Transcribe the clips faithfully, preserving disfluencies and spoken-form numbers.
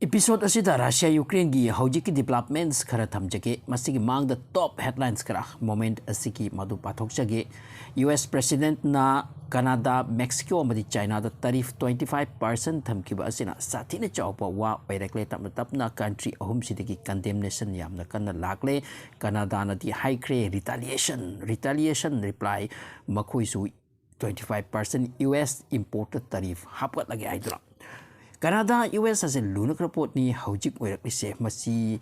Episode ꯑꯁꯤꯗ Russia ꯌꯨꯀ꯭ꯔꯦꯟꯒꯤ ꯍꯧꯖꯤꯛꯀꯤ developments ꯈꯔ ꯊꯝꯖꯒꯦ꯫ ꯃꯁꯤꯒꯤ ꯃꯥꯡꯗ top headlines ꯈꯔ moment ꯑꯁꯤꯒꯤ ꯃꯗꯨ ꯄꯥꯊꯣꯛꯆꯒꯦ꯫ ꯌꯨ ꯑꯦꯁ ꯄ꯭ꯔꯦꯁꯤꯗꯦꯟꯠꯅ ꯀꯅꯥꯗꯥ, ꯃꯦꯛꯁꯤꯀꯣ ꯑꯃꯗꯤ ꯆꯥꯏꯅꯥꯗ tariff twenty five percent ꯊꯝꯈꯤꯕ ꯑꯁꯤꯅ ꯁꯥꯊꯤꯅ ꯆꯥꯎꯕ ꯋꯥ ꯑꯣꯏꯔꯛꯂꯦ꯫ ꯇꯞꯅ ꯇꯞꯅ country ꯑꯍꯨꯝꯁꯤꯗꯒꯤ condemnation ꯌꯥꯝꯅ ꯀꯟꯅ ꯂꯥꯛꯂꯦ꯫ ꯀꯅꯥꯗꯥꯅꯗꯤ ꯍꯥꯏꯈ꯭ꯔꯦ retaliation, retaliation reply ꯃꯈꯣꯏꯁꯨ twenty five percent U S import tariff ꯍꯥꯞꯀꯠꯂꯒꯦ ꯍꯥꯏꯗꯨꯅ꯫ ꯀꯅꯥꯗꯥ ꯌꯨ ꯑꯦꯁ ꯑꯁꯦ ꯂꯨꯅꯈ꯭ꯔ ꯄꯣꯠꯅꯤ ꯍꯧꯖꯤꯛ ꯑꯣꯏꯔꯛꯂꯤꯁꯦ꯫ ꯃꯁꯤ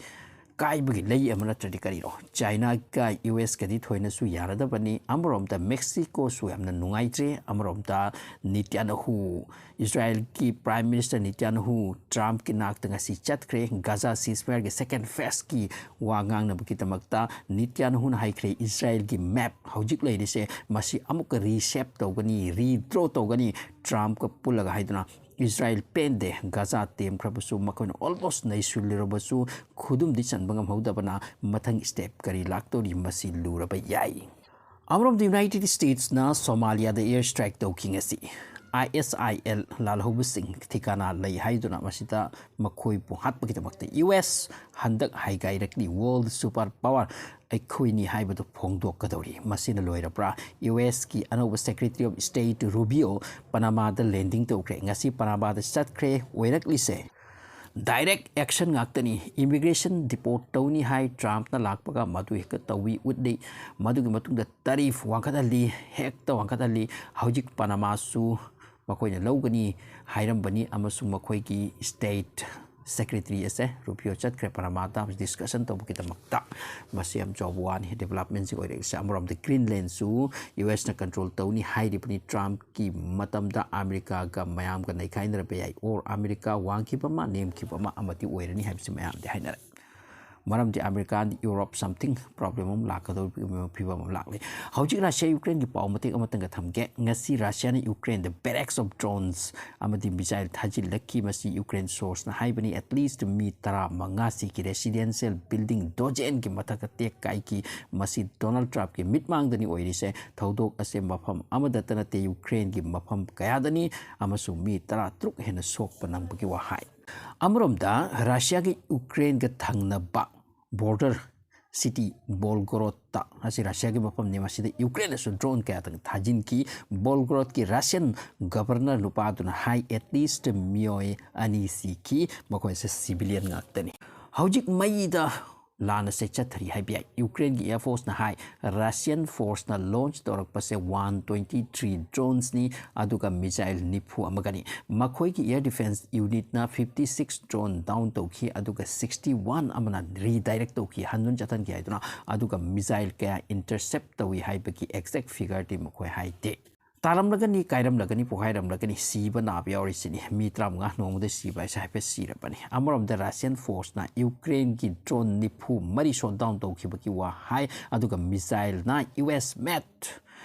ꯀꯥꯏꯕꯒꯤ ꯂꯩ ꯑꯃ ꯅꯠꯇ꯭ꯔꯗꯤ ꯀꯔꯤꯅꯣ? ꯆꯥꯏꯅꯥꯒ ꯌꯨ ꯑꯦꯁꯀꯗꯤ ꯊꯣꯏꯅꯁꯨ ꯌꯥꯅꯗꯕꯅꯤ꯫ ꯑꯃꯔꯣꯝꯗ ꯃꯦꯛꯁꯤꯀꯣꯁꯨ ꯌꯥꯝꯅ ꯅꯨꯡꯉꯥꯏꯇ꯭ꯔꯦ, ꯑꯃꯔꯣꯝꯗ ꯅꯤꯇ꯭ꯌꯥꯅꯍꯨ, ꯏꯁꯔꯥꯌꯦꯜꯒꯤ Prime Minister ꯅꯤꯇ꯭ꯌꯥꯅꯍꯨ ꯇ꯭ꯔꯝꯞꯀꯤ ꯅꯥꯛꯇ ꯉꯁꯤ ꯆꯠꯈ꯭ꯔꯦ꯫ ꯒꯥꯖꯥ ceasefire ꯒꯤ second phase ꯀꯤ ꯋꯥ ꯉꯥꯡꯅꯕꯒꯤꯗꯃꯛꯇ ꯅꯤꯇ꯭ꯌꯥꯅꯍꯨꯅ ꯍꯥꯏꯈ꯭ꯔꯦ, ꯏꯁꯔꯥꯌꯦꯜꯒꯤ map ꯍꯧꯖꯤꯛ ꯂꯩꯔꯤꯁꯦ ꯃꯁꯤ ꯑꯃꯨꯛꯀ reshape ꯇꯧꯒꯅꯤ, redraw ꯇꯧꯒꯅꯤ ꯇ꯭ꯔꯝꯞꯀ ꯄꯨꯜꯂꯒ ꯍꯥꯏꯗꯨꯅ꯫ ꯏꯁꯔꯥꯌꯦꯜ ꯄꯦꯟꯗꯦ, ꯒꯥꯖꯥ ꯇꯦꯝꯈ꯭ꯔꯕꯁꯨ ꯃꯈꯣꯏꯅ almost ꯅꯩꯁꯤꯜꯂꯨꯔꯕꯁꯨ ꯈꯨꯗꯨꯝꯗꯤ ꯆꯟꯕ ꯉꯝꯍꯧꯗꯕꯅ ꯃꯊꯪ step ꯀꯔꯤ ꯂꯥꯛꯇꯧꯔꯤ ꯃꯁꯤ ꯂꯨꯔꯕ ꯌꯥꯏ꯫ ꯑꯃꯔꯣꯝꯗ ꯌꯨꯅꯥꯏꯇꯦꯗ ꯁ꯭ꯇꯦꯠꯁꯅ ꯁꯣꯃꯥꯂꯤꯌꯥꯗ air strike ꯇꯧꯈꯤ ꯉꯁꯤ꯫ ꯑꯥꯏ ꯑꯦꯁ ꯑꯥꯏ ꯑꯦꯜ ꯂꯥꯜꯍꯧꯕꯁꯤꯡ ꯊꯤꯀꯥꯅꯥ ꯂꯩ ꯍꯥꯏꯗꯨꯅ ꯃꯁꯤꯗ ꯃꯈꯣꯏꯕꯨ ꯍꯥꯠꯄꯒꯤꯗꯃꯛꯇ ꯌꯨ ꯑꯦꯁ ꯍꯟꯗꯛ ꯍꯥꯏꯒꯥꯏꯔꯛꯂꯤ, world super power ꯑꯩꯈꯣꯏꯅꯤ ꯍꯥꯏꯕꯗꯨ ꯐꯣꯡꯗꯣꯛꯀꯗꯧꯔꯤ꯫ ꯃꯁꯤꯅ ꯂꯣꯏꯔꯕ꯭ꯔꯥ? ꯌꯨ ꯑꯦꯁꯀꯤ ꯑꯅꯧꯕ Secretary of State ꯔꯨꯕꯤꯌꯣ ꯄꯅꯥꯃꯥꯗ landing ꯇꯧꯈ꯭ꯔꯦ꯫ ꯉꯁꯤ ꯄꯅꯥꯃꯥꯗ ꯆꯠꯈ꯭ꯔꯦ꯫ ꯑꯣꯏꯔꯛꯂꯤꯁꯦ direct action ꯉꯥꯛꯇꯅꯤ꯫ Immigration deport ꯇꯧꯅꯤ ꯍꯥꯏ ꯇ꯭ꯔꯝꯞꯅ ꯂꯥꯛꯄꯒ, ꯃꯗꯨ ꯍꯦꯛꯇ ꯇꯧꯏ ꯎꯠꯂꯤ꯫ ꯃꯗꯨꯒꯤ ꯃꯇꯨꯡꯗ tariff ꯋꯥꯡꯈꯠꯍꯜꯂꯤ, ꯍꯦꯛꯇ ꯋꯥꯡꯈꯠꯍꯜꯂꯤ꯫ ꯍꯧꯖꯤꯛ ꯄꯅꯥꯃꯥꯁꯨ ꯃꯈꯣꯏꯅ ꯂꯧꯒꯅꯤ ꯍꯥꯏꯔꯝꯕꯅꯤ ꯑꯃꯁꯨꯡ ꯃꯈꯣꯏꯒꯤ state secretary ꯑꯁꯦ ꯔꯨꯕꯤꯌꯣ ꯆꯠꯈ꯭ꯔꯦ ꯄꯅꯥꯃꯥꯗ discussion ꯇꯧꯕꯒꯤꯗꯃꯛꯇ꯫ ꯃꯁꯤ ꯌꯥꯝ ꯆꯥꯎꯕ ꯋꯥꯅꯤ꯫ Development ꯁꯤ ꯑꯣꯏꯔꯛꯏꯁꯦ꯫ ꯑꯃꯔꯣꯝꯗ ꯒ꯭ꯔꯤꯟꯂꯦꯟꯁꯨ ꯌꯨ ꯑꯦꯁꯅ control ꯇꯧꯅꯤ ꯍꯥꯏꯔꯤꯕꯅꯤ꯫ ꯇ꯭ꯔꯝꯞꯀꯤ ꯃꯇꯝꯗ ꯑꯃꯦꯔꯤꯀꯥꯒ ꯃꯌꯥꯝꯒ ꯅꯩꯈꯥꯏꯅꯔꯛꯄ ꯌꯥꯏ, or ꯑꯃꯦꯔꯤꯀꯥ ꯋꯥꯡꯈꯤꯕ ꯑꯃ, ꯅꯦꯝꯈꯤꯕ ꯑꯃ ꯑꯃꯗꯤ ꯑꯣꯏꯔꯅꯤ ꯍꯥꯏꯕꯁꯤ ꯃꯌꯥꯝꯗꯤ ꯍꯥꯏꯅꯔꯦ꯫ ꯃꯔꯝꯗꯤ ꯑꯃꯦꯔꯤꯀꯥ, ꯌꯨꯔꯣꯞ something problem ꯑꯃ ꯂꯥꯛꯀꯗꯧꯔꯤꯕ ꯐꯤꯕꯝ ꯑꯃ ꯂꯥꯛꯂꯦ꯫ ꯍꯧꯖꯤꯛ ꯔꯁꯤꯌꯥ ꯌꯨꯀ꯭ꯔꯦꯟꯒꯤ ꯄꯥꯎ ꯃꯇꯦꯛ ꯑꯃꯇꯪꯒ ꯊꯝꯒꯦ꯫ ꯉꯁꯤ ꯔꯁꯤꯌꯥꯅ ꯌꯨꯀ꯭ꯔꯦꯟꯗ barrage of drones ꯑꯃꯗꯤ missile ꯊꯥꯖꯤꯜꯂꯛꯈꯤ꯫ ꯃꯁꯤ ꯌꯨꯀ꯭ꯔꯦꯟ source ꯅ ꯍꯥꯏꯕꯅꯤ꯫ At least ꯃꯤ ꯇꯔꯥꯃꯉꯥ ꯁꯤꯈꯤ꯫ Residential building dozen ꯒꯤ ꯃꯊꯛꯇ ꯇꯦꯛ ꯀꯥꯏꯈꯤ꯫ ꯃꯁꯤ ꯗꯣꯅꯥꯜꯗ ꯇ꯭ꯔꯝꯞꯀꯤ ꯃꯤꯠꯃꯥꯡꯗꯅꯤ ꯑꯣꯏꯔꯤꯁꯦ꯫ ꯊꯧꯗꯣꯛ ꯑꯁꯦ ꯃꯐꯝ ꯑꯃꯗꯇ ꯅꯠꯇꯦ, ꯌꯨꯀ꯭ꯔꯦꯟꯒꯤ ꯃꯐꯝ ꯀꯌꯥꯗꯅꯤ ꯑꯃꯁꯨꯡ ꯃꯤ ꯇꯔꯥ ꯇꯔꯨꯛ ꯍꯦꯟꯅ ꯁꯣꯛꯄ ꯅꯪꯕꯒꯤ ꯋꯥ ꯍꯥꯏ꯫ ꯑꯃꯔꯣꯝꯗ ꯔꯁꯤꯌꯥꯒꯤ ꯌꯨꯀ꯭ꯔꯦꯟꯒ ꯊꯪꯅꯕ ꯕꯣꯔꯗꯔ ꯁꯤꯇꯤ ꯕꯣꯜꯒꯣꯔꯣꯗ ꯑꯁꯤ ꯔꯁꯤꯌꯥꯒꯤ ꯃꯐꯝꯅꯤ꯫ ꯃꯁꯤꯗ ꯌꯨꯀ꯭ꯔꯦꯟꯅꯁꯨ ꯗ꯭ꯔꯣꯟ ꯀꯌꯥꯇꯪ ꯊꯥꯖꯤꯟꯈꯤ꯫ ꯕꯣꯜꯒꯣꯔꯣꯗꯀꯤ ꯔꯁꯤꯌꯥꯟ ꯒꯕꯔꯅꯔ ꯅꯨꯄꯥꯗꯨꯅ ꯍꯥꯏ, ꯑꯦꯠꯂꯤꯁ ꯃꯤꯑꯣꯏ ꯑꯅꯤ ꯁꯤꯈꯤ, ꯃꯈꯣꯏꯁꯦ ꯁꯤꯚꯤꯂꯤꯌꯟ ꯉꯥꯛꯇꯅꯤ꯫ ꯍꯧꯖꯤꯛ ꯃꯩꯗ ꯂꯥꯟ ꯑꯁꯦ ꯆꯠꯊꯔꯤ ꯍꯥꯏꯕ ꯌꯥꯏ꯫ ꯌꯨꯀ꯭ꯔꯦꯟꯒꯤ ꯑꯦꯌꯔ ꯐꯣꯔꯁꯅ ꯍꯥꯏ, ꯔꯁꯤꯌꯟ ꯐꯣꯔꯁꯅ ꯂꯣꯟꯆ ꯇꯧꯔꯛꯄꯁꯦ ꯋꯥꯟ ꯇ꯭ꯋꯦꯟꯇꯤ ꯊ꯭ꯔꯤ ꯗ꯭ꯔꯣꯟꯁꯅꯤ, ꯑꯗꯨꯒ ꯃꯤꯁꯥꯏꯜ ꯅꯤꯐꯨ ꯑꯃꯒꯅꯤ꯫ ꯃꯈꯣꯏꯒꯤ ꯑꯦꯌꯔ ꯗꯤꯐꯦꯟꯁ ꯌꯨꯅꯤꯠꯅ ꯐꯤꯐꯇꯤ ꯁꯤꯛꯁ ꯗ꯭ꯔꯣꯟ ꯗꯥꯎꯟ ꯇꯧꯈꯤ, ꯑꯗꯨꯒ ꯁꯤꯛꯁꯇꯤ ꯋꯥꯟ ꯑꯃꯅ ꯔꯤꯗꯥꯏꯔꯦꯛ ꯇꯧꯈꯤ, ꯍꯟꯗꯨꯟ ꯆꯠꯍꯟꯈꯤ ꯍꯥꯏꯗꯨꯅ, ꯑꯗꯨꯒ ꯃꯤꯁꯥꯏꯜ ꯀꯌꯥ ꯏꯟꯇꯔꯁꯦꯞ ꯇꯧꯏ ꯍꯥꯏꯕꯒꯤ ꯑꯦꯛꯖꯦꯛ ꯐꯤꯒꯔꯗꯤ ꯃꯈꯣꯏ ꯍꯥꯏꯗꯦ꯫ ꯇꯥꯔꯝꯂꯒꯅꯤ, ꯀꯥꯏꯔꯝꯂꯒꯅꯤ, ꯄꯣꯈꯥꯏꯔꯝꯂꯒꯅꯤ, ꯁꯤꯕ ꯅꯥꯕ ꯌꯥꯎꯔꯤꯁꯤꯅꯤ꯫ ꯃꯤ ꯇꯔꯥꯃꯉꯥ ꯅꯣꯡꯃꯗ ꯁꯤꯕ ꯍꯥꯏꯁꯦ ꯍꯥꯏꯐꯦꯠ ꯁꯤꯔꯕꯅꯤ꯫ ꯑꯃꯔꯣꯝꯗ ꯔꯁꯤꯌꯟ ꯐꯣꯔꯁꯅ ꯌꯨꯀ꯭ꯔꯦꯟꯒꯤ ꯗ꯭ꯔꯣꯟ ꯅꯤꯐꯨ ꯃꯔꯤ ꯁꯣꯠ ꯗꯥꯎꯟ ꯇꯧꯈꯤꯕꯒꯤ ꯋꯥ ꯍꯥꯏ, ꯑꯗꯨꯒ ꯃꯤꯁꯥꯏꯜꯅ ꯌꯨ ꯑꯦꯁ ꯃꯦꯠ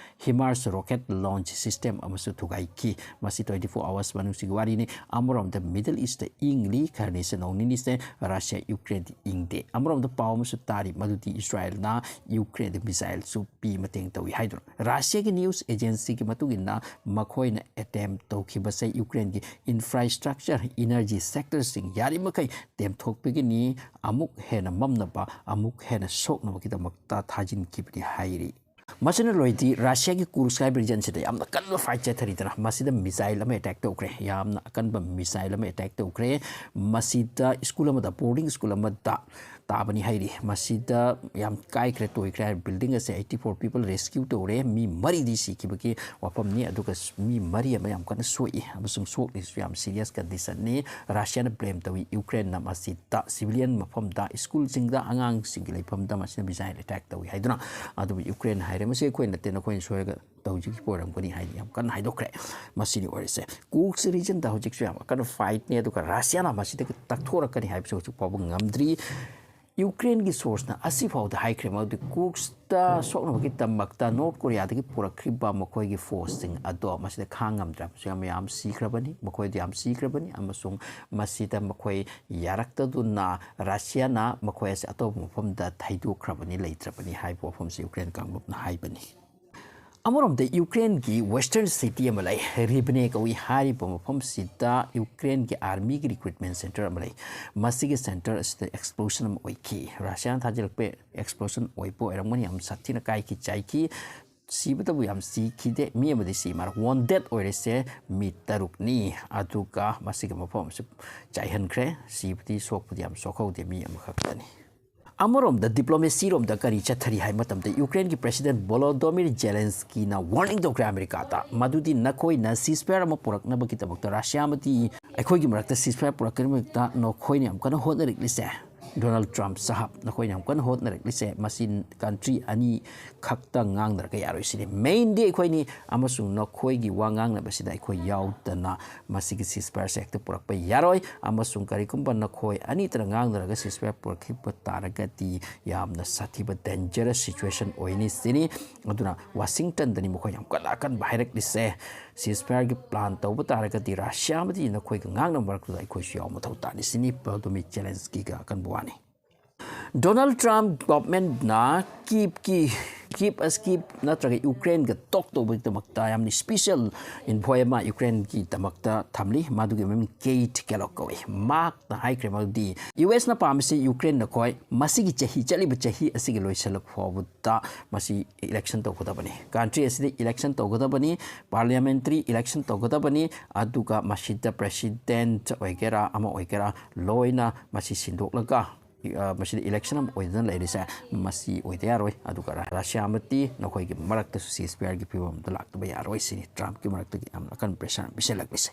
ꯍꯤꯃꯥꯔꯁ ꯔꯣꯀꯦꯠ ꯂꯣꯟꯆ ꯁꯤꯁꯇꯦꯝ ꯑꯃꯁꯨ ꯊꯨꯒꯥꯏꯈꯤ꯫ ꯃꯁꯤ ꯇ꯭ꯋꯦꯟꯇꯤ ꯐꯣꯔ ꯑꯋꯥꯔꯁ ꯃꯅꯨꯡꯁꯤꯒꯤ ꯋꯥꯔꯤꯅꯤ꯫ ꯑꯃꯔꯣꯝꯗ ꯃꯤꯗꯜ ꯏꯁꯇ ꯏꯪꯂꯤ, ꯈꯔꯅꯤꯁꯦ ꯅꯣꯡ ꯅꯤꯅꯤꯁꯦ ꯔꯁꯤꯌꯥ ꯌꯨꯀ꯭ꯔꯦꯟꯗꯤ ꯏꯪꯗꯦ꯫ ꯑꯃꯔꯣꯝꯗ ꯄꯥꯎ ꯑꯃꯁꯨ ꯇꯥꯔꯤ, ꯃꯗꯨꯗꯤ ꯏꯁꯔꯥꯌꯦꯜꯅ ꯌꯨꯀ꯭ꯔꯦꯟꯗ ꯃꯤꯁꯥꯏꯜꯁꯨ ꯄꯤ ꯃꯇꯦꯡ ꯇꯧꯏ ꯍꯥꯏꯗꯨꯅ꯫ ꯔꯁꯤꯌꯥꯒꯤ ꯅ꯭ꯌꯨꯁ ꯑꯦꯖꯦꯟꯁꯤꯒꯤ ꯃꯇꯨꯡ ꯏꯟꯅ, ꯃꯈꯣꯏꯅ ꯑꯦꯇꯦꯝ ꯇꯧꯈꯤꯕꯁꯦ ꯌꯨꯀ꯭ꯔꯦꯟꯒꯤ ꯏꯟꯐ꯭ꯔꯥꯁ꯭ꯇ꯭ꯔꯛꯆꯔ, ꯏꯅꯔꯖꯤ ꯁꯦꯛꯇꯔꯁꯤꯡ ꯌꯥꯔꯤꯃꯈꯩ ꯇꯦꯝꯊꯣꯛꯄꯤꯒꯅꯤ, ꯑꯃꯨꯛ ꯍꯦꯟꯅ ꯃꯝꯅꯕ, ꯑꯃꯨꯛ ꯍꯦꯟꯅ ꯁꯣꯛꯅꯕꯒꯤꯗꯃꯛꯇ ꯊꯥꯖꯤꯟꯈꯤꯕꯅꯤ ꯍꯥꯏꯔꯤ꯫ ꯃꯁꯤꯅ ꯂꯣꯏꯗꯤ ꯔꯁꯤꯌꯥꯒꯤ ꯀꯨꯔꯁ ꯍꯥꯏꯕ ꯔꯤꯖꯟꯁꯤꯗ ꯌꯥꯝꯅ ꯀꯟꯕ ꯐꯥꯏꯠ ꯆꯠꯊꯔꯤꯗꯅ, ꯃꯁꯤꯗ ꯃꯤꯁꯥꯏꯜ ꯑꯃ ꯑꯦꯇꯦꯛ ꯇꯧꯈ꯭ꯔꯦ, ꯌꯥꯝꯅ ꯑꯀꯟꯕ ꯃꯤꯁꯥꯏꯜ ꯑꯃ ꯑꯦꯇꯦꯛ ꯇꯧꯈ꯭ꯔꯦ꯫ ꯃꯁꯤꯗ ꯁ꯭ꯀꯨꯜ ꯑꯃꯗ, ꯕꯣꯔꯗꯤꯡ ꯁ꯭ꯀꯨꯜ ꯑꯃꯗ ꯇꯥꯕꯅꯤ ꯍꯥꯏꯔꯤ꯫ ꯃꯁꯤꯗ ꯌꯥꯝ ꯀꯥꯏꯈ꯭ꯔꯦ, ꯇꯣꯏꯈ꯭ꯔꯦ ꯍꯥꯏꯔꯤ꯫ ꯕꯤꯜꯗꯤꯡ ꯑꯁꯦ ꯑꯩꯠꯇꯤ ꯐꯣꯔ ꯄꯤꯄꯜ ꯔꯦꯁꯀ꯭ꯌꯨ ꯇꯧꯔꯦ, ꯃꯤ ꯃꯔꯤꯗꯤ ꯁꯤꯈꯤꯕꯒꯤ ꯋꯥꯐꯝꯅꯤ, ꯑꯗꯨꯒ ꯃꯤ ꯃꯔꯤ ꯑꯃ ꯌꯥꯝ ꯀꯟꯅ ꯁꯣꯛꯏ ꯑꯃꯁꯨꯡ ꯁꯣꯛꯂꯤꯁꯤꯁꯨ ꯌꯥꯝ ꯁꯤꯔꯤꯌꯁ ꯀꯟꯗꯤꯁꯟꯅꯤ꯫ ꯔꯁꯤꯌꯥꯅ ꯕ꯭ꯂꯦꯝ ꯇꯧꯏ ꯌꯨꯀ꯭ꯔꯦꯟꯅ ꯃꯁꯤꯗ ꯁꯤꯚꯤꯂꯤꯌꯟ ꯃꯐꯝꯗ, ꯁ꯭ꯀꯨꯜꯁꯤꯡꯗ, ꯑꯉꯥꯡꯁꯤꯡꯒꯤ ꯂꯩꯐꯝꯗ ꯃꯁꯤꯅ ꯃꯤꯁꯥꯏꯜ ꯑꯦꯇꯦꯛ ꯇꯧꯏ ꯍꯥꯏꯗꯨꯅ꯫ ꯑꯗꯨꯕꯨ ꯌꯨꯀ꯭ꯔꯦꯟꯅ ꯍꯥꯏꯔꯦ, "ꯃꯁꯤ ꯑꯩꯈꯣꯏ ꯅꯠꯇꯦ, ꯅꯈꯣꯏꯅ ꯁꯣꯏꯔꯒ ꯇꯧꯖꯈꯤꯕ ꯑꯣꯏꯔꯝꯒꯅꯤ" ꯍꯥꯏꯅ ꯌꯥꯝ ꯀꯟꯅ ꯍꯥꯏꯗꯣꯛꯈ꯭ꯔꯦ꯫ ꯃꯁꯤꯅꯤ ꯑꯣꯏꯔꯤꯁꯦ꯫ ꯀꯨꯔꯁ ꯔꯤꯖꯟꯗ ꯍꯧꯖꯤꯛꯁꯨ ꯌꯥꯝ ꯀꯟꯅ ꯐꯥꯏꯠꯅꯤ, ꯑꯗꯨꯒ ꯔꯁꯤꯌꯥꯅ ꯃꯁꯤꯗꯒꯤ ꯇꯛꯊꯣꯔꯛꯀꯅꯤ ꯍꯥꯏꯕꯁꯨ ꯍꯧꯖꯤꯛ ꯐꯥꯎꯕ ꯉꯝꯗ꯭ꯔꯤ꯫ ꯌꯨꯀ꯭ꯔꯦꯟꯒꯤ ꯁꯣꯔꯁꯅ ꯑꯁꯤ ꯐꯥꯎꯗ ꯍꯥꯏꯈ꯭ꯔꯦ, ꯃꯗꯨꯗꯤ ꯀꯨꯔꯁꯇ ꯁꯣꯛꯅꯕꯒꯤꯗꯃꯛꯇ ꯅꯣꯔꯠ ꯀꯣꯔꯤꯌꯥꯗꯒꯤ ꯄꯨꯔꯛꯈ꯭ꯔꯤꯕ ꯃꯈꯣꯏꯒꯤ ꯐꯣꯔꯁꯁꯤꯡ ꯑꯗꯣ ꯃꯁꯤꯗ ꯈꯥꯡ ꯉꯝꯗ꯭ꯔꯦ꯫ ꯃꯁꯤ ꯌꯥꯝ, ꯌꯥꯝ ꯁꯤꯈ꯭ꯔꯕꯅꯤ, ꯃꯈꯣꯏꯗꯤ ꯌꯥꯝ ꯁꯤꯈ꯭ꯔꯕꯅꯤ, ꯑꯃꯁꯨꯡ ꯃꯁꯤꯗ ꯃꯈꯣꯏ ꯌꯥꯔꯛꯇꯗꯨꯅ ꯔꯁꯤꯌꯥꯅ ꯃꯈꯣꯏ ꯑꯁꯤ ꯑꯇꯣꯞꯄ ꯃꯐꯝꯗ ꯊꯩꯗꯣꯛꯈ꯭ꯔꯕꯅꯤ, ꯂꯩꯇ꯭ꯔꯕꯅꯤ ꯍꯥꯏꯕ ꯋꯥꯐꯝꯁꯤ ꯌꯨꯀ꯭ꯔꯦꯟ ꯀꯥꯡꯂꯨꯞꯅ ꯍꯥꯏꯕꯅꯤ꯫ ꯑꯃꯔꯣꯝꯗ ꯌꯨꯀ꯭ꯔꯦꯟꯒꯤ western city ꯑꯃ ꯂꯩ, ꯔꯤꯕꯅꯦ ꯀꯧꯏ꯫ ꯍꯥꯏꯔꯤꯕ ꯃꯐꯝꯁꯤꯗ ꯌꯨꯀ꯭ꯔꯦꯟꯒꯤ armyꯒꯤ recruitment centre ꯑꯃ ꯂꯩ꯫ ꯃꯁꯤꯒꯤ centre ꯑꯁꯤꯗ explosion ꯑꯃ ꯑꯣꯏꯈꯤ꯫ ꯔꯁꯤꯌꯥꯅ ꯊꯥꯖꯤꯜꯂꯛꯄ explosion ꯑꯣꯏꯕ ꯑꯣꯏꯔꯝꯒꯅꯤ꯫ ꯌꯥꯝ ꯁꯥꯊꯤꯅ ꯀꯥꯏꯈꯤ, ꯆꯥꯏꯈꯤ꯫ ꯁꯤꯕꯇꯕꯨ ꯌꯥꯝ ꯁꯤꯈꯤꯗꯦ, ꯃꯤ ꯑꯃꯗꯤ ꯁꯤ ꯃꯥꯔꯦ꯫ Wounded ꯑꯣꯏꯔꯤꯁꯦ ꯃꯤ ꯇꯔꯨꯛꯅꯤ꯫ ꯑꯗꯨꯒ ꯃꯁꯤꯒꯤ ꯃꯐꯝ ꯑꯁꯤ ꯆꯥꯏꯍꯟꯈ꯭ꯔꯦ꯫ ꯁꯤꯕꯗꯤ, ꯁꯣꯛꯄꯗꯤ ꯌꯥꯝ ꯁꯣꯛꯍꯧꯗꯦ, ꯃꯤ ꯑꯃꯈꯛꯇꯅꯤ꯫ ꯑꯃꯔꯣꯝꯗ diplomacy ꯔꯣꯝꯗ ꯀꯔꯤ ꯆꯠꯊꯔꯤ ꯍꯥꯏꯕ ꯃꯇꯝꯗ, ꯌꯨꯀ꯭ꯔꯦꯟꯒꯤ president ꯚꯣꯂꯣꯗꯣꯃꯤꯔ ꯖꯦꯂꯦꯟꯁꯀꯤꯅ warning ꯇꯧꯈ꯭ꯔꯦ ꯑꯃꯦꯔꯤꯀꯥꯗ, ꯃꯗꯨꯗꯤ ꯅꯈꯣꯏꯅ ceasefire ꯑꯃ ꯄꯨꯔꯛꯅꯕꯒꯤꯗꯃꯛꯇ, ꯔꯁꯤꯌꯥ ꯑꯃꯗꯤ ꯑꯩꯈꯣꯏꯒꯤ ꯃꯔꯛꯇ ceasefire ꯄꯨꯔꯛꯅꯕꯒꯤꯗꯃꯛꯇ ꯅꯈꯣꯏꯅ ꯌꯥꯝ ꯀꯟꯅ ꯍꯣꯠꯅꯔꯛꯂꯤꯁꯦ, ꯗꯣꯅꯥꯜꯗ ꯇ꯭ꯔꯝꯞ ꯁꯥꯍꯕ, ꯅꯈꯣꯏꯅ ꯌꯥꯝ ꯀꯟꯅ ꯍꯣꯠꯅꯔꯛꯂꯤꯁꯦ, ꯃꯁꯤ country ꯑꯅꯤ ꯈꯛꯇ ꯉꯥꯡꯅꯔꯒ ꯌꯥꯔꯣꯏ ꯁꯤꯅꯤ꯫ Mainly ꯑꯩꯈꯣꯏꯅꯤ, ꯑꯃꯁꯨꯡ ꯅꯈꯣꯏꯒꯤ ꯋꯥ ꯉꯥꯡꯅꯕꯁꯤꯗ ꯑꯩꯈꯣꯏ ꯌꯥꯎꯗꯅ ꯃꯁꯤꯒꯤ ceasefire ꯁꯦ ꯍꯦꯛꯇ ꯄꯨꯔꯛꯄ ꯌꯥꯔꯣꯏ, ꯑꯃꯁꯨꯡ ꯀꯔꯤꯒꯨꯝꯕ ꯅꯈꯣꯏ ꯑꯅꯤꯇꯅ ꯉꯥꯡꯅꯔꯒ ceasefire ꯄꯨꯔꯛꯈꯤꯕ ꯇꯥꯔꯒꯗꯤ ꯌꯥꯝꯅ ꯁꯥꯊꯤꯕ dangerous situation ꯑꯣꯏꯅꯤ ꯁꯤꯅꯤ꯫ ꯑꯗꯨꯅ ꯋꯥꯁꯤꯡꯇꯟꯗꯅꯤ ꯃꯈꯣꯏ ꯌꯥꯝ ꯀꯟꯅ ꯑꯀꯟꯕ ꯍꯥꯏꯔꯛꯂꯤꯁꯦ꯫ Ceasefire ꯒꯤ plan ꯇꯧꯕ ꯇꯥꯔꯒꯗꯤ ꯔꯁꯤꯌꯥ ꯑꯃꯗꯤ ꯅꯈꯣꯏꯒ ꯉꯥꯡꯅꯕ ꯃꯔꯛꯇꯨꯗ ꯑꯩꯈꯣꯏꯁꯨ ꯌꯥꯎꯕ ꯃꯊꯧ ꯇꯥꯅꯤ ꯁꯤꯅꯤ ꯚꯣꯂꯣꯗꯣꯃꯤꯔ ꯖꯦꯂꯦꯟꯁꯀꯤꯒ ꯑꯀꯟꯕ ꯋꯥꯅꯤ꯫ ꯗꯣꯅꯥꯜꯗ ꯇ꯭ꯔꯝꯞ ꯒꯣꯚꯔꯟꯃꯦꯟꯠꯅ ꯀꯤꯞꯀꯤ, ꯀꯤꯞ ꯑꯁ ꯀꯤꯞ ꯅꯠꯇ꯭ꯔꯒ ꯌꯨꯀ꯭ꯔꯦꯟꯒ talk ꯇꯧꯕꯒꯤꯗꯃꯛꯇ ꯌꯥꯝꯅ special envoy ꯑꯃ ꯌꯨꯀ꯭ꯔꯦꯟꯒꯤꯗꯃꯛꯇ ꯊꯝꯂꯤ꯫ ꯃꯗꯨꯒꯤ ꯃꯃꯤꯡ ꯀꯦꯠ ꯀꯦꯂꯣꯒ ꯀꯧꯏ꯫ ꯃꯍꯥꯛꯅ ꯍꯥꯏꯈ꯭ꯔꯦ ꯃꯗꯨꯗꯤ ꯌꯨ ꯑꯦꯁꯅ ꯄꯥꯝꯃꯤꯁꯤ ꯌꯨꯀ꯭ꯔꯦꯟ ꯅꯈꯣꯏ ꯃꯁꯤꯒꯤ ꯆꯍꯤ, ꯆꯠꯂꯤꯕ ꯆꯍꯤ ꯑꯁꯤꯒꯤ ꯂꯣꯏꯁꯤꯜꯂꯛ ꯐꯥꯎꯕꯗ ꯃꯁꯤ election ꯇꯧꯒꯗꯕꯅꯤ꯫ Country ꯑꯁꯤꯗ election ꯇꯧꯒꯗꯕꯅꯤ, parliamentary election ꯇꯧꯒꯗꯕꯅꯤ, ꯑꯗꯨꯒ ꯃꯁꯤꯗ president ꯑꯣꯏꯒꯦꯔꯥ ꯑꯃ ꯑꯣꯏꯒꯦꯔꯥ ꯂꯣꯏꯅ ꯃꯁꯤ ꯁꯤꯟꯗꯣꯛꯂꯒ, ꯑ, ꯃꯁꯤꯗ election ꯑꯃ ꯑꯣꯏꯗꯅ ꯂꯩꯔꯤꯁꯦ ꯃꯁꯤ ꯑꯣꯏꯗ ꯌꯥꯔꯣꯏ꯫ ꯑꯗꯨꯒ ꯔ-, ꯔꯁꯤꯌꯥ ꯑꯃꯗꯤ ꯅꯈꯣꯏꯒꯤ ꯃꯔꯛꯇꯁꯨ ceasefire ꯒꯤ ꯐꯤꯕꯝ ꯑꯃꯗ ꯂꯥꯛꯇꯕ ꯌꯥꯔꯣꯏ ꯁꯤꯅꯤ ꯇ꯭ꯔꯝꯞꯀꯤ ꯃꯔꯛꯇꯒꯤ ꯌꯥꯝꯅ ꯑꯀꯟꯕ pressure ꯑꯃ ꯄꯤꯁꯤꯜꯂꯛꯂꯤꯁꯦ꯫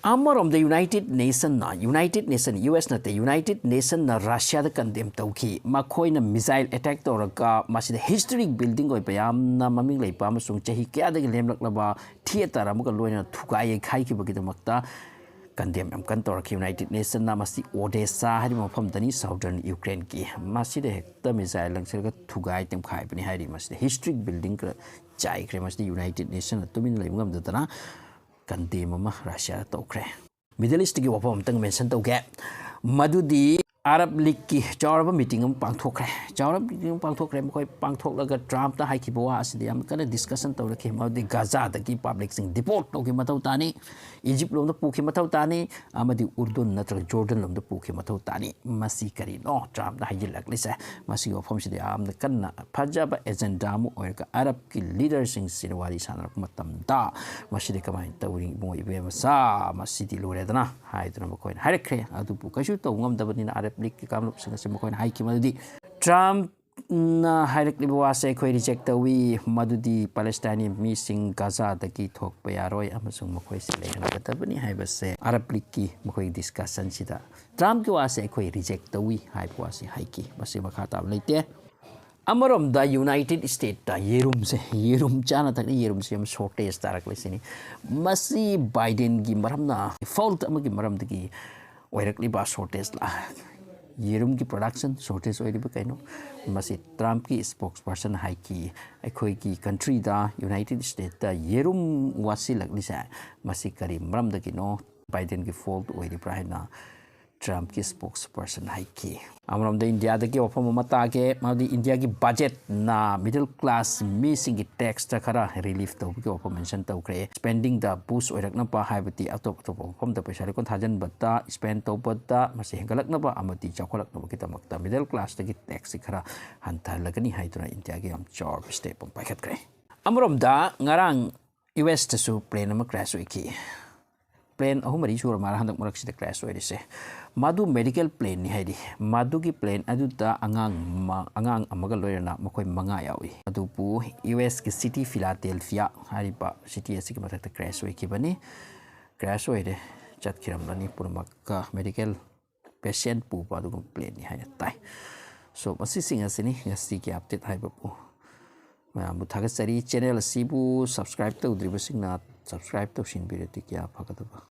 ꯑꯃꯔꯣꯝꯗ United Nation ꯅ, United Nation, ꯌꯨ ꯑꯦꯁ ꯅꯠꯇꯦ, United Nation ꯅ ꯔꯁꯤꯌꯥꯗ condemn ꯇꯧꯈꯤ꯫ ꯃꯈꯣꯏꯅ missile attack ꯇꯧꯔꯒ ꯃꯁꯤꯗ historic building ꯑꯣꯏꯕ ꯌꯥꯝꯅ ꯃꯃꯤꯡ ꯂꯩꯕ ꯑꯃꯁꯨꯡ ꯆꯍꯤ ꯀꯌꯥꯗꯒꯤ ꯂꯦꯝꯂꯛꯂꯕ theatre ꯑꯃꯒ ꯂꯣꯏꯅꯅ ꯊꯨꯒꯥꯏ ꯌꯩꯈꯥꯏꯈꯤꯕꯒꯤꯗꯃꯛꯇ condemn ꯌꯥꯝ ꯀꯟꯅ ꯇꯧꯔꯛꯈꯤ꯫ United Nation ꯅ ꯃꯁꯤ Odessa ꯍꯥꯏꯔꯤꯕ ꯃꯐꯝꯗꯅꯤ, southern Ukraine ꯒꯤ꯫ ꯃꯁꯤꯗ ꯍꯦꯛꯇ missile ꯂꯪꯁꯤꯜꯂꯒ ꯊꯨꯒꯥꯏ ꯇꯦꯝꯈꯥꯏꯕꯅꯤ ꯍꯥꯏꯔꯤ꯫ ꯃꯁꯤꯗ historic building ꯈꯔ ꯆꯥꯏꯈ꯭ꯔꯦ꯫ ꯃꯁꯤꯗ United Nation ꯅ ꯇꯨꯃꯤꯟꯅ ꯂꯩꯕ ꯉꯝꯗꯗꯅ condemn ꯑꯃ ꯔꯁꯤꯌꯥꯗ ꯇꯧꯈ꯭ꯔꯦ꯫ Middle East ꯀꯤ ꯋꯥꯐꯝ ꯑꯝꯇꯪ mention ꯇꯧꯒꯦ꯫ ꯃꯗꯨꯗꯤ ꯑꯔꯕ ꯂꯤꯒꯀꯤ ꯆꯥꯎꯔꯕ ꯃꯤꯇꯤꯡ ꯑꯃ ꯄꯥꯡꯊꯣꯛꯈ꯭ꯔꯦ꯫ ꯆꯥꯎꯔꯕ ꯃꯤꯇꯤꯡ ꯑꯃ ꯄꯥꯡꯊꯣꯛꯈ꯭ꯔꯦ꯫ ꯃꯈꯣꯏ ꯄꯥꯡꯊꯣꯛꯂꯒ ꯇ꯭ꯔꯝꯞꯇ ꯍꯥꯏꯈꯤꯕ ꯋꯥ ꯑꯁꯤꯗ ꯌꯥꯝ ꯀꯟꯅ ꯗꯤꯁꯀꯁꯟ ꯇꯧꯔꯛꯈꯤ꯫ ꯃꯗꯨꯗꯤ ꯒꯥꯖꯥꯗꯒꯤ ꯄꯕ꯭ꯂꯤꯛꯁꯤꯡ ꯗꯤꯄꯣꯔꯠ ꯇꯧꯈꯤꯕ ꯃꯊꯧ ꯇꯥꯅꯤ, ꯏꯖꯤꯞ ꯂꯣꯝꯗ ꯄꯨꯈꯤꯕ ꯃꯊꯧ ꯇꯥꯅꯤ, ꯑꯃꯗꯤ ꯎꯔꯗꯨꯟ ꯅꯠꯇ꯭ꯔꯒ ꯖꯣꯔꯗꯟ ꯂꯣꯝꯗ ꯄꯨꯈꯤꯕ ꯃꯊꯧ ꯇꯥꯅꯤ꯫ ꯃꯁꯤ ꯀꯔꯤꯅꯣ ꯇ꯭ꯔꯝꯞꯅ ꯍꯥꯏꯖꯤꯜꯂꯛꯂꯤꯁꯦ? ꯃꯁꯤꯒꯤ ꯋꯥꯐꯝꯁꯤꯗ ꯌꯥꯝꯅ ꯀꯟꯅ ꯐꯖꯕ ꯑꯦꯖꯦꯟꯗꯥ ꯑꯃ ꯑꯣꯏꯔꯒ ꯑꯔꯕꯀꯤ ꯂꯤꯗꯔꯁꯤꯡꯁꯤꯅ ꯋꯥꯔꯤ ꯁꯥꯟꯅꯔꯛꯄ ꯃꯇꯝꯗ, "ꯃꯁꯤꯗꯤ ꯀꯃꯥꯏꯅ ꯇꯧꯔꯤ, ꯏꯕꯨꯡꯉꯣ ꯏꯕꯦꯝꯃꯆꯥ? ꯃꯁꯤꯗꯤ ꯂꯣꯏꯔꯦꯗꯅ" ꯍꯥꯏꯗꯨꯅ ꯃꯈꯣꯏꯅ ꯍꯥꯏꯔꯛꯈ꯭ꯔꯦ꯫ ꯑꯗꯨꯕꯨ ꯀꯩꯁꯨ ꯇꯧ ꯉꯝꯗꯕꯅꯤꯅ ꯑꯔꯕ ꯂꯤꯒꯀꯤ ꯀꯥꯡꯂꯨꯞꯁꯤꯡ ꯑꯁꯤ ꯃꯈꯣꯏꯅ ꯍꯥꯏꯈꯤ ꯃꯗꯨꯗꯤ, ꯇ꯭ꯔꯝꯞꯅ ꯍꯥꯏꯔꯛꯂꯤꯕ ꯋꯥꯁꯦ ꯑꯩꯈꯣꯏ ꯔꯤꯖꯦꯛ ꯇꯧꯏ, ꯃꯗꯨꯗꯤ ꯄꯦꯂꯦꯁꯇꯥꯏꯟꯒꯤ ꯃꯤꯁꯤꯡ ꯒꯥꯖꯥꯗꯒꯤ ꯊꯣꯛꯄ ꯌꯥꯔꯣꯏ ꯑꯃꯁꯨꯡ ꯃꯈꯣꯏꯁꯦ ꯂꯩꯍꯟꯒꯗꯕꯅꯤ ꯍꯥꯏꯕꯁꯦ ꯑꯔꯕ ꯂꯤꯒꯀꯤ ꯃꯈꯣꯏꯒꯤ ꯗꯤꯁꯀꯁꯟꯁꯤꯗ ꯇ꯭ꯔꯝꯞꯀꯤ ꯋꯥꯁꯦ ꯑꯩꯈꯣꯏ ꯔꯤꯖꯦꯛ ꯇꯧꯏ ꯍꯥꯏꯕ ꯋꯥꯁꯦ ꯍꯥꯏꯈꯤ꯫ ꯃꯁꯤ ꯃꯈꯥ ꯇꯥꯕ ꯂꯩꯇꯦ꯫ ꯑꯃꯔꯣꯝꯗ ꯌꯨꯅꯥꯏꯇꯦꯗ ꯁ꯭ꯇꯦꯠꯇ ꯌꯦꯔꯨꯝꯁꯦ, ꯌꯦꯔꯨꯝ ꯆꯥꯅ ꯊꯛꯅ ꯌꯦꯔꯨꯝꯁꯦ ꯌꯥꯝ ꯁꯣꯔꯇꯦꯖ ꯇꯥꯔꯛꯂꯤꯁꯤꯅꯤ꯫ ꯃꯁꯤ ꯕꯥꯏꯗꯦꯟꯒꯤ ꯃꯔꯝꯅ, ꯐꯣꯜꯠ ꯑꯃꯒꯤ ꯃꯔꯝꯗꯒꯤ ꯑꯣꯏꯔꯛꯂꯤꯕ ꯁꯣꯔꯇꯦꯖ ꯂꯥ-, ꯌꯦꯔꯨꯝꯒꯤ ꯄ꯭ꯔꯣꯗꯛꯁꯟ ꯁꯣꯔꯇꯦꯖ ꯑꯣꯏꯔꯤꯕ ꯀꯩꯅꯣ? ꯃꯁꯤ ꯇ꯭ꯔꯝꯞꯀꯤ ꯁ꯭ꯄꯣꯛꯁ ꯄꯔꯁꯟ ꯍꯥꯏꯈꯤ, "ꯑꯩꯈꯣꯏꯒꯤ ꯀꯟꯇ꯭ꯔꯤꯗ, ꯌꯨꯅꯥꯏꯇꯦꯗ ꯁ꯭ꯇꯦꯠꯇ ꯌꯦꯔꯨꯝ ꯋꯥꯠꯁꯤꯜꯂꯛꯂꯤꯁꯦ, ꯃꯁꯤ ꯀꯔꯤ ꯃꯔꯝꯗꯒꯤꯅꯣ? ꯕꯥꯏꯗꯦꯟꯒꯤ ꯐꯣꯜꯠ ꯑꯣꯏꯔꯤꯕ꯭ꯔꯥ?" ꯍꯥꯏꯅ ꯇ꯭ꯔꯝꯞꯀꯤ ꯁ꯭ꯄꯣꯛꯁ ꯄꯔꯁꯟ ꯍꯥꯏꯈꯤ꯫ ꯑꯃꯔꯣꯝꯗ ꯏꯟꯗꯤꯌꯥꯗꯒꯤ ꯋꯥꯐꯝ ꯑꯃ ꯇꯥꯒꯦ, ꯃꯗꯨꯗꯤ ꯏꯟꯗꯤꯌꯥꯒꯤ ꯕꯖꯦꯠꯅ ꯃꯤꯗꯜ ꯀ꯭ꯂꯥꯁ ꯃꯤꯁꯤꯡꯒꯤ ꯇꯦꯛꯁꯇ ꯈꯔ ꯔꯤꯂꯤꯐ ꯇꯧꯕꯒꯤ ꯋꯥꯐꯝ ꯃꯦꯟꯁꯟ ꯇꯧꯈ꯭ꯔꯦ꯫ ꯁ꯭ꯄꯦꯟꯗꯤꯡꯗ ꯕꯨꯁ ꯑꯣꯏꯔꯛꯅꯕ, ꯍꯥꯏꯕꯗꯤ ꯑꯇꯣꯞ ꯑꯇꯣꯞꯄ ꯃꯐꯝꯗ ꯄꯩꯁꯥ ꯂꯩꯀꯣꯟ ꯊꯥꯖꯤꯟꯕꯗ, ꯁ꯭ꯄꯦꯟ ꯇꯧꯕꯗ ꯃꯁꯤ ꯍꯦꯟꯒꯠꯂꯛꯅꯕ ꯑꯃꯗꯤ ꯆꯥꯎꯈꯠꯂꯛꯅꯕꯒꯤꯗꯃꯛꯇ ꯃꯤꯗꯜ ꯀ꯭ꯂꯥꯁꯇꯒꯤ ꯇꯦꯛꯁꯁꯤ ꯈꯔ ꯍꯟꯊꯍꯜꯂꯒꯅꯤ ꯍꯥꯏꯗꯨꯅ ꯏꯟꯗꯤꯌꯥꯒꯤ ꯌꯥꯝ ꯆꯥꯎꯔꯕ ꯁ꯭ꯇꯦꯞ ꯑꯃ ꯄꯥꯏꯈꯠꯈ꯭ꯔꯦ꯫ ꯑꯃꯔꯣꯝꯗ ꯉꯔꯥꯡ ꯌꯨ ꯑꯦꯁꯇꯁꯨ ꯄ꯭ꯂꯦꯟ ꯑꯃ ꯀ꯭ꯔꯦꯁ ꯑꯣꯏꯈꯤ꯫ ꯄ꯭ꯂꯦꯟ ꯑꯍꯨꯝ ꯃꯔꯤ ꯁꯨꯔ ꯃꯥꯜꯂꯦ ꯍꯟꯗꯛ ꯃꯔꯛꯁꯤꯗ ꯀ꯭ꯔꯦꯁ ꯑꯣꯏꯔꯤꯁꯦ꯫ ꯃꯗꯨ ꯃꯦꯗꯤꯀꯦꯜ ꯄ꯭ꯂꯦꯟꯅꯤ ꯍꯥꯏꯔꯤ꯫ ꯃꯗꯨꯒꯤ ꯄ꯭ꯂꯦꯟ ꯑꯗꯨꯗ ꯑꯉꯥꯡ ꯃ-, ꯑꯉꯥꯡ ꯑꯃꯒ ꯂꯣꯏꯅꯅ ꯃꯈꯣꯏ ꯃꯉꯥ ꯌꯥꯎꯏ꯫ ꯑꯗꯨꯕꯨ ꯌꯨ ꯑꯦꯁꯀꯤ ꯁꯤꯇꯤ ꯐꯤꯂꯥꯗꯦꯜꯐꯤꯌꯥ ꯍꯥꯏꯔꯤꯕ ꯁꯤꯇꯤ ꯑꯁꯤꯒꯤ ꯃꯊꯛꯇ ꯀ꯭ꯔꯦꯁ ꯑꯣꯏꯈꯤꯕꯅꯤ꯫ ꯀ꯭ꯔꯦꯁ ꯑꯣꯏꯔꯦ, ꯆꯠꯈꯤꯔꯝꯂꯅꯤ ꯄꯨꯝꯅꯃꯛꯀ꯫ ꯃꯦꯗꯤꯀꯦꯜ ꯄꯦꯁꯦꯟ ꯄꯨꯕ ꯑꯗꯨꯒꯨꯝꯕ ꯄ꯭ꯂꯦꯟꯅꯤ ꯍꯥꯏꯅ ꯇꯥꯏ꯫ So, ꯃꯁꯤꯁꯤꯡ ꯑꯁꯤꯅꯤ ꯉꯁꯤꯒꯤ ꯑꯞꯗꯦꯠ ꯍꯥꯏꯕꯕꯨ꯫ ꯃꯌꯥꯝꯕꯨ ꯊꯥꯒꯠꯆꯔꯤ꯫ ꯆꯦꯅꯦꯜ ꯑꯁꯤꯕꯨ ꯁꯕꯁꯀ꯭ꯔꯥꯏꯕ ꯇꯧꯗ꯭ꯔꯤꯕꯁꯤꯡꯅ ꯁꯕꯁꯀ꯭ꯔꯥꯏꯕ ꯇꯧꯁꯤꯟꯕꯤꯔꯗꯤ ꯀꯌꯥ ꯐꯒꯗꯕ꯫